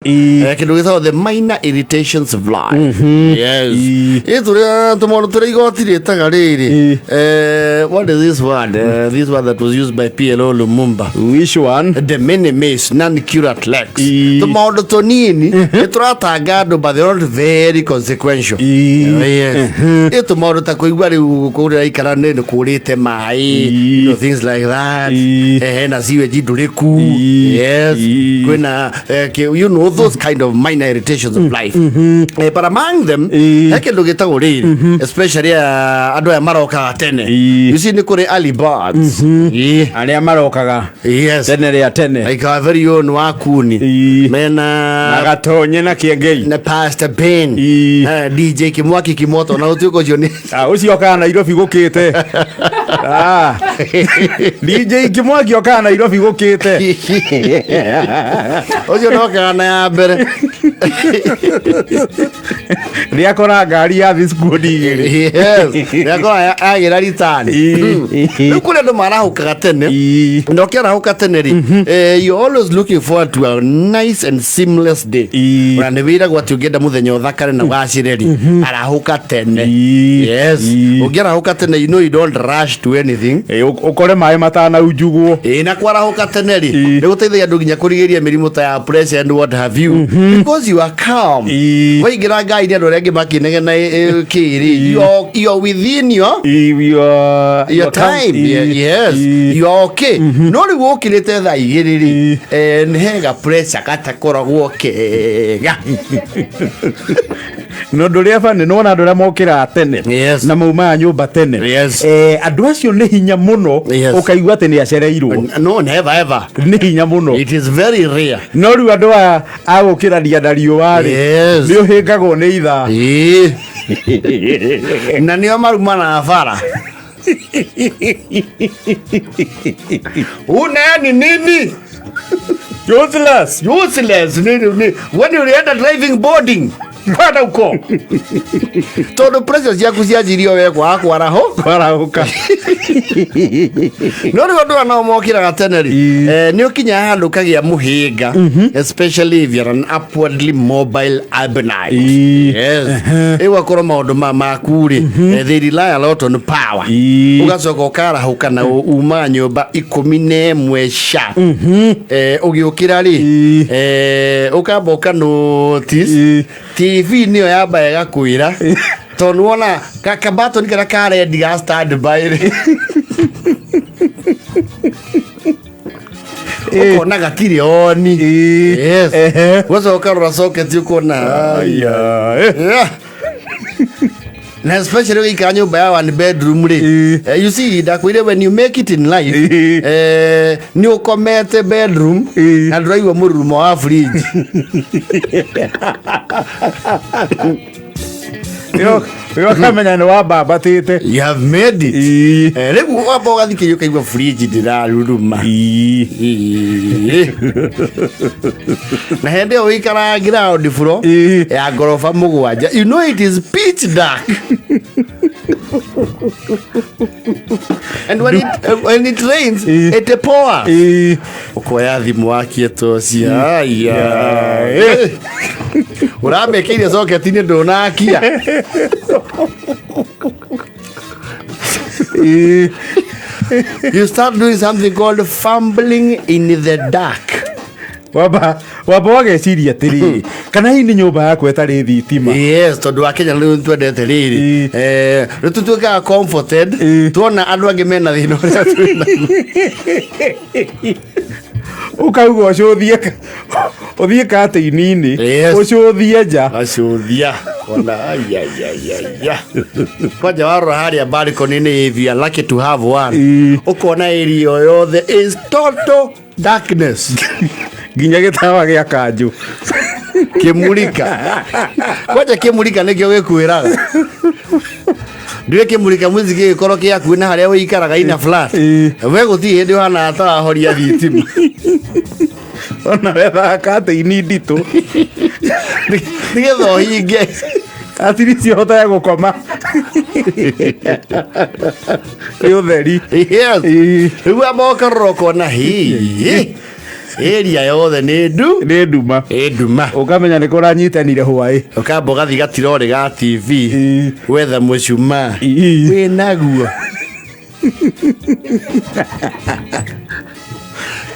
Kĩndũ gĩtagwo the minor irritations of life. Yes. Ĩ tũrĩa tũmaũndũ tũrĩa igoti rĩtaga rĩrĩ. What is this word? This word that was used by PLO Lumumba. Which one? De minimis non curat lex. Tũmaũndũ tũnini nĩ tũratanga andũ, but they're not very consequential. Yes. Ĩ tũmaũndũ ta kũigua rĩu kũrĩa ikara nĩ kũrĩte maĩ, things like that. Hena sewage ndũrĩku. Yes. Kwĩna those kind of minor irritations of life. But among them, he kĩndũ gĩtagwo rĩrĩ, especially andũ aya marokaga tene. You see, nĩ kũrĩ early birds. Arĩa marokaga tene rĩa tene. Like our very own Wakuni. Mena na Gatonye na Kĩengei. Na Pastor Ben. DJ Kimwaki Kimoto na ũtuĩka ũcio nĩ Ah, ũcio okaga Nairobi gũkĩte. Ah. DJ Kĩmwaki okaga Nairobi gũkĩte. Ũcio ndokaga na ya mbere. Rĩakora ngari ya thi squad igĩrĩ. Yes, rĩakora agĩra ritani. Rĩu kũrĩ andũ marahũkaga tene. Na ũkĩarahũka tene rĩ, you're always looking forward to a nice and seamless day. Ona nĩ wĩragwo atĩ ũngĩenda mũthenya ũthakare na ũgacĩre rĩ, arahũka tene. Yes. Ũngĩarahũka tene, you know you don't rush to anything. Ũkore maĩ matanaunjugwo. Ĩ, na kwarahũka tene rĩ, nĩ gũteithagia andũ nginya kũrigĩrĩria mĩrimũ ta ya pressure and what have you, because you are calm. Waingĩra ngai-inĩ andũ arĩa angĩ makĩnegena kĩrĩ, you are within your Your time. Yes, you are okay. No rĩu ũkĩrĩte thaa 2 rĩ, nĩ hega pressure gatakoragwo kega. Na ũndũ ũrĩa bani nĩwona andũ arĩa mokĩraga tene na maumaga nyũmba tene, andũ acio nĩ hinya mũno ũkaigua atĩ nĩ acereirwo. No, never ever. Nĩ hinya mũno. It is very rare. No rĩu andũ aya agũkĩrania na riũa rĩ, nĩ ũhĩngagwo nĩ ithaa. Ĩĩ. Na nĩo marumanaga bara una ni nini. Useless. Useless nini ni when ulienda driving boarding kwenda uko tondu pressure ciaku cianjirio we kwaga kwaraho. Kwarahũka. No rĩu andũ aya nao mokĩraga tene rĩ, nĩ ũkinyaga handũ ũkagĩa mũhĩnga, especially if you're an upwardly mobile urbanite. Yes, ĩgakorwo maũndũ maku rĩ, they rely a lot on power. Ũgacoka ũkarahũka na umaga nyũmba 11 sharp. Ũgĩũkĩra rĩ, ũkamba ũka notice TV nĩyo yamba ĩgakwĩra, tondũ wona kabatoni karĩa ka red ga stand by rĩ, ũkona gatirĩ oni. Yes. Ũgacoka ũkarora socket, ũkona Aya. Yeah. Na especially ũgĩikara nyũmba ya one bedroom rĩ, you see, ndakwĩire, when you make it in life, nĩ ũkomete bedroom na ndũraigua mũrurumo wa fridge. Rĩo ũkamenya nĩ wambambatĩte. You have made it. Rĩu wamba ũgathikĩria ũkaigua fridge ndĩraruruma. Na hĩndĩ ĩyo ũikaraga ground floor ya ngoroba 7, you know it is pitch dark, and when it rains, it pours. Ũkoya thimũ wakie toci, aya ũramĩkĩire socket-inĩ, ndũnakia. You start doing something called fumbling in the dark. Wamba wageciria atĩrĩrĩ, kana hihi nĩ nyũmba yakwa ĩtarĩ thitima? Yes, tondũ wa Kenya rĩu twendete rĩrĩ, rĩu tũtuĩkaga comforted tuona andũ angĩ mena thĩna ũrĩa twĩna. Ũkauga ũcũthie, ũthiĩ katĩini-inĩ, ũcũthie nja. Acũthia ona aiaiaiaia kwanja warora harĩa balcony-inĩ, if you are lucky to have one, ũkona area yothe is total darkness. Nginya gĩtawa gĩa kanjũ. Kĩmurika, kwanja kĩmurika nĩkĩo gĩkwĩraga. Ndiũĩ kĩmurika mwizi gĩgĩkorwo kĩ hakuhĩ na harĩa ũikaraga ina flat, we gũtirĩ hĩndĩ ũhanaga ta wahoria thitima. Ona wethaga katĩini nditũ nĩgetha ũhinge. Atirici ũhotage gũkoma nĩ ũtheri. Yes. Rĩu amba ũkarora ũkona hii. Area yothe nĩ ndu Nĩ nduma. Ĩ nduma. Ũkamenya nĩ kũranyitanire hwaĩ. Ũkamba ũgathiĩ gatirorĩ ga TV Ĩ. wetha mũcumaa Ĩ. wĩ naguo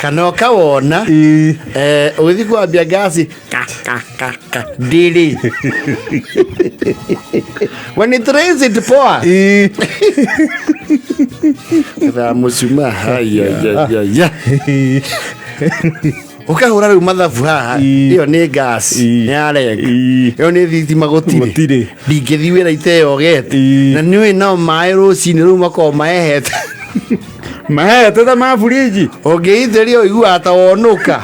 kana ũkawona. Ĩ. Ũgĩthiĩ kwambia ngasi ka ka ka ka ndĩrĩ. When it rains, it pours. Ĩ. Etha mũcumaa haya ũkahũra rĩu mathabu haha. Ĩ. Ĩyo nĩ ngasi Ĩ. nĩ yarenga. Ĩ. Ĩyo nĩ thitima gũtirĩ. Gũtirĩ. Ndingĩthiĩ wĩra iteyogete. Ĩ. Na nĩũĩ nao maĩ rũcinĩ rĩu makoragwo mahehete. Mahete ta ma buriji. Ũngĩithĩria ũiguaga ta wonũka.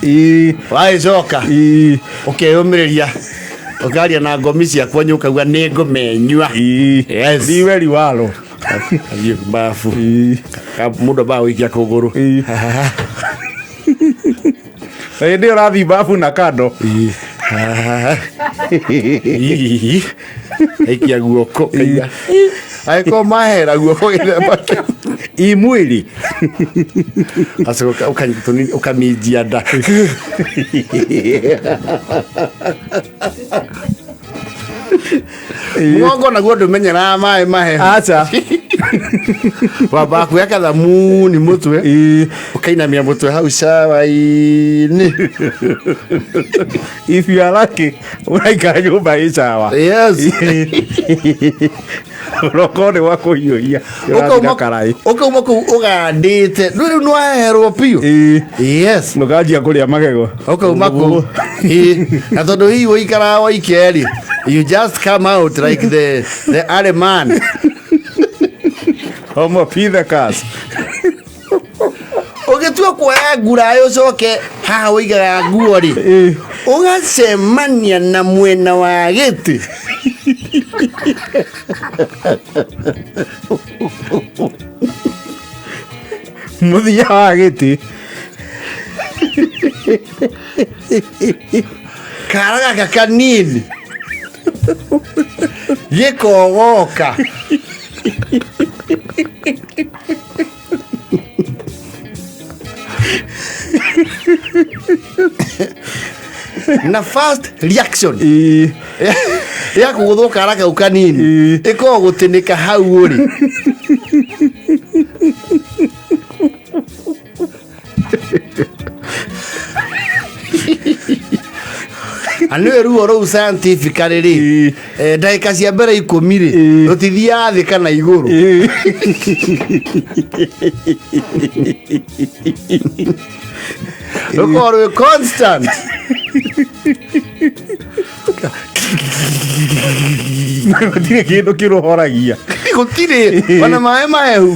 Ĩ. Wagĩcoka Ĩ. ũkeyũmĩrĩria, ũkaria na ngomi ciakwa ũkauga nĩ ngũmenyua. Ĩ. Yes. Riweri waro. Athiĩ babu. Ĩ. Mũndũ ambaga gũikia kũgũrũ. Ĩ. Hĩndĩ ĩyo ũrathiĩ babu na kando. Aikia guoko kaigua angĩkorwo mahera guoko gĩthemba kĩu. I mwĩrĩ. Acoka ũkaminjia nda. Mũgongo naguo ndũmenyeraga maĩ mahehu. Aca. Wambaga kuoya kathamuni mũtwe. Ĩ. Ũkainamia mũtwe hau cawa-inĩ. If you are lucky, ũraikara nyũmba ĩ cawa. Yes. Ũroko nĩ gwa kũhiũhia. Ũrathiĩ na karaĩ. Ũkauma kũu ũgandĩte rĩu rĩu nĩwaheherwo biũ. Ĩ. Yes. Ũkanjia kũrĩa magego. Ũkauma kũu. Ĩ, na tondũ hihi ũikaraga waike-rĩ, you just come out like the early man. Homo Pithecus. Ũgĩtua kuoya nguraĩ ũcoke haha ũigaga nguo rĩ, Ĩ. ũgacemania na mwena wa gĩtĩ. Mũthia wa gĩtĩ. Kara gaka kanini gĩkogoka. Na first reaction Ĩ. ya kũgũthwo kara kau kanini Ĩ. ĩkoragwo gũtĩnĩka hau ũrĩ. Na nĩwe ruo rũu scientifically rĩ, Ĩ. ndagĩka cia mbere 10 rĩ, Ĩ. rũtithiaga thĩ kana igũrũ. Ĩ. Rũkoragwo rwĩ constant. Gũtirĩ kĩndũ kĩrũhoragia. Gũtirĩ ona maĩ mahehu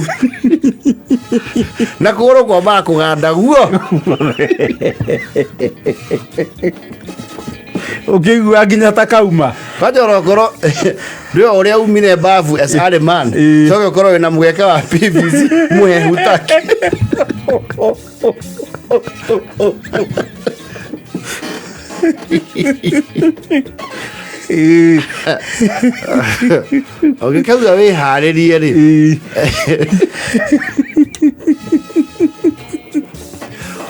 na kũgũrũ kwambaga kũganda guo. Ũkĩigua nginya ta kauma. Kwanja onokorwo ndĩo ũrĩa umire babu as early man, Ĩ. coke ũkorwo wĩna mũgeka wa PVC mũhehu take. Ĩ. Ũngĩkauga wĩharĩrie rĩ, Ĩ.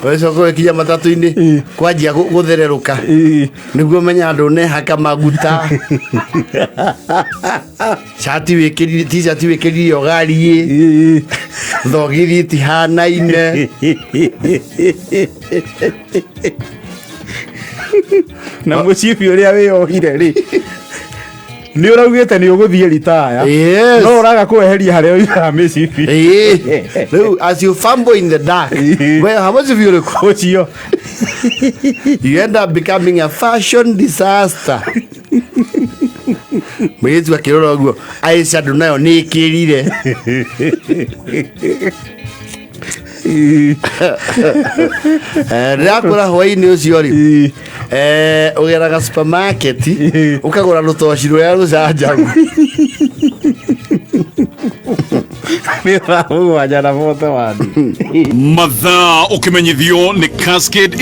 ũgĩcoka ũgĩkinya matatũ-inĩ Ĩ. kwanjia gũthererũka Ĩ. nĩguo menya andũ nehaka maguta, cati wĩkĩrire, t-shirt wĩkĩrire ũgariĩ. Ĩ. Thogithi itihanaine. Na mũcibi ũrĩa wĩyohire rĩ, nĩ ũraugĩte nĩ ũgũthiĩ ritaya. Yes. No ũraga kweheria harĩa ũigaga mĩcibi. Ĩĩ. Rĩu as you fumble in the dark, Ĩĩ. we ha mũcibi ũrĩkũ? Ũcio. You end up becoming a fashion disaster. Mũirĩtu akĩrora ũguo eyeshadow nayo nĩ ĩkĩrire. Ĩ. Ndĩrakwĩra hwaĩ-inĩ ũcio rĩ, Ĩ. ũgeraga supermarket Ĩĩ. ũkagũra rũtoci rũrĩa rũcanjagu. Nĩ thaa 7 na 41. Mathaa ũkĩmenyithio nĩ Cascade.